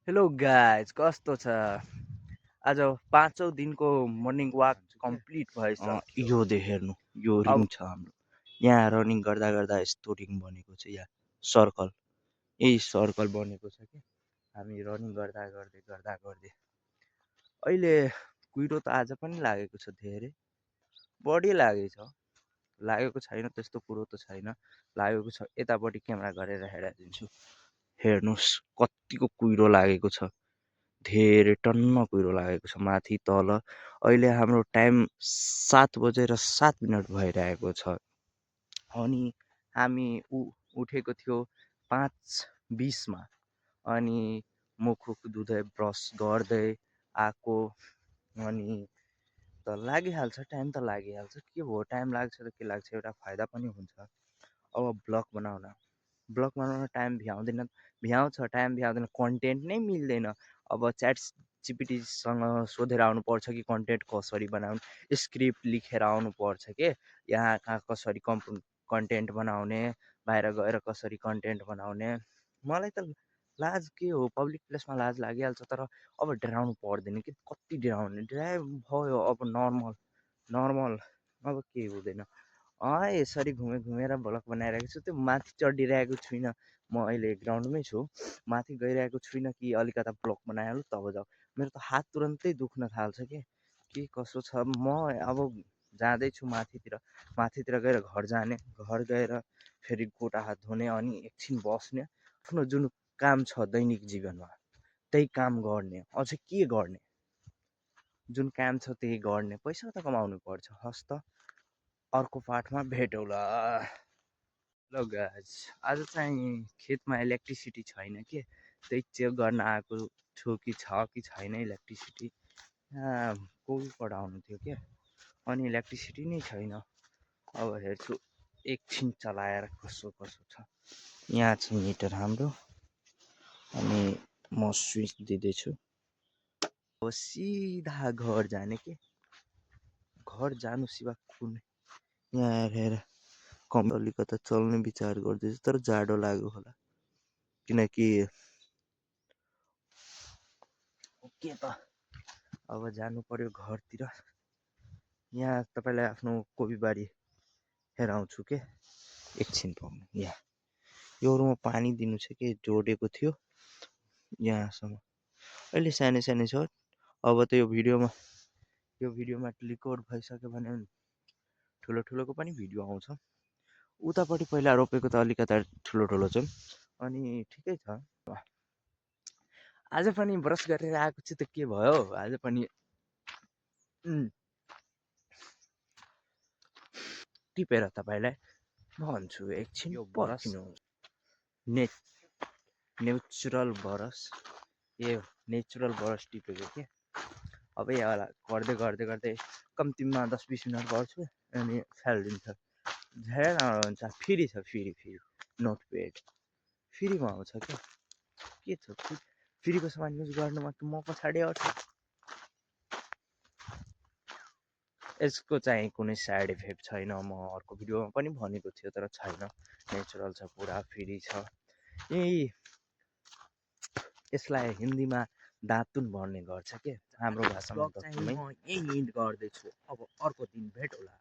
Hello guys, कस्तो छ? आज पाँचौँ दिनको मर्निङ वाक कम्प्लिट भइसक्यो। यो दे हेर्नु यो अब रिङ छ हाम्रो। यहाँ रनिङ गर्दा गर्दा यस्तो रिङ बनेको छ। यहाँ सर्कल, यही सर्कल बनेको छ कि हामी रनिङ गर्दा गर्दै गर्दा गर्दै अहिले कुहिरो त आज पनि लागेको छ, धेरै बढी लागेको छ। लागेको छैन त्यस्तो कुरो त छैन, लागेको छ। यतापट्टि क्यामेरा गरेर हेराइदिन्छु, हेर्नुहोस् कतिको कुहिरो लागेको छ। धेरै टन्न कुहिरो लागेको छ माथि तल। अहिले हाम्रो टाइम 7:07 भइरहेको छ अनि हामी उठेको थियो 5:20मा। अनि मुख धुँदै ब्रस गर्दै आएको। अनि त लागिहाल्छ, टाइम त लागिहाल्छ। के भयो, टाइम लाग्छ त के लाग्छ, एउटा फाइदा पनि हुन्छ। अब ब्लग बनाउन टाइम भ्याउँछ, टाइम भ्याउँदैन, कन्टेन्ट नै मिल्दैन। अब च्याट जिपिटीसँग सोधेर आउनुपर्छ कि कन्टेन्ट कसरी बनाउनु, स्क्रिप्ट लेखेर आउनुपर्छ के यहाँ कहाँ कसरी कन्टेन्ट बनाउने, बाहिर गएर कसरी कन्टेन्ट बनाउने। मलाई त लाज के हो, पब्लिक प्लेसमा लाज लागिहाल्छ, तर अब डराउनु पर्दैन कि। कति डराउने, डरायो भयो। अब नर्मल नर्मल अब केही हुँदैन। यसरी घुमेर भ्लग बनाइरहेको छु। त्यो माथि चढिरहेको छुइनँ, म अहिले ग्राउन्डमै छु। माथि गइरहेको छुइनँ कि अलिकता भ्लग बनाइहाल्नु तब जाऊ। मेरो त हात तुरन्तै दुख्न थाल्छ के कसो छ। म अब जाँदैछु माथितिर गएर घर जाने, घर गएर फेरि गोटा हात धुने, अनि एकछिन बस्ने, आफ्नो जुन काम छ दैनिक जीवनमा त्यही काम गर्ने। अझै के गर्ने, जुन काम छ त्यही गर्ने। पैसा त कमाउनु पर्छ। हस् त, अर्को पाठमा भेटौँला। ल गाइस, आज चाहिँ खेतमा इलेक्ट्रिसिटी छैन के, त्यही चेक गर्न आएको छु कि छ कि छैन इलेक्ट्रिसिटी। यहाँ कोहीबाट आउनु थियो क्या, अनि इलेक्ट्रिसिटी नै छैन। अब हेर्छु एकछिन चलाएर कसो छ। यहाँ छ मिटर हाम्रो, अनि म स्विच दिँदैछु। अब सिधा घर जाने के, घर जानु सिवा कुनै। यहाँ हेर अलिकता चल्ने विचार गर्दैछु, तर जाडो लाग्यो होला, किनकि के त अब जानु पर्यो घरतिर। यहाँ तपाईँलाई आफ्नो कोपीबारी हेराउँछु के, एकछिन पाउनु। यहाँ योहरूमा पानी दिनु छ कि, जोडेको थियो यहाँसम्म। अहिले सानो सानो छ। अब त यो भिडियोमा क्लिक भइसक्यो भने ठुलोको पनि भिडियो आउँछ। उतापट्टि पहिला रोपेको त अलिकता ठुलो छ, अनि ठिकै छ। आज पनि ब्रस गरेर आएको छु त के भयो, आज पनि टिपेर तपाईँलाई भन्छु एकछिन पर्खिनुहोस्। नेचुरल ब्रस, यो नेचुरल ब्रस टिपेको के। अब यहाँ गर्दै कम्तीमा 10-20 मिनट गर्छु, अनि फालिदिन्छ। धेरै राम्रो हुन्छ। फेरि नोटप्याड फ्रीमा आउँछ क्या, के छ फ्रीको सामान युज गर्नुमा म पछाडि आउँछु। यसको चाहिँ कुनै साइड इफेक्ट छैन, म अर्को भिडियोमा पनि भनेको थियो, तर छैन। नेचुरल छ, पुरा फ्री छ। यसलाई हिन्दीमा दातुन भन्ने गर्छ के, हाम्रो भाषामा चाहिँ म यही हिन्ट गर्दैछु। अब अर्को दिन भेटौँला।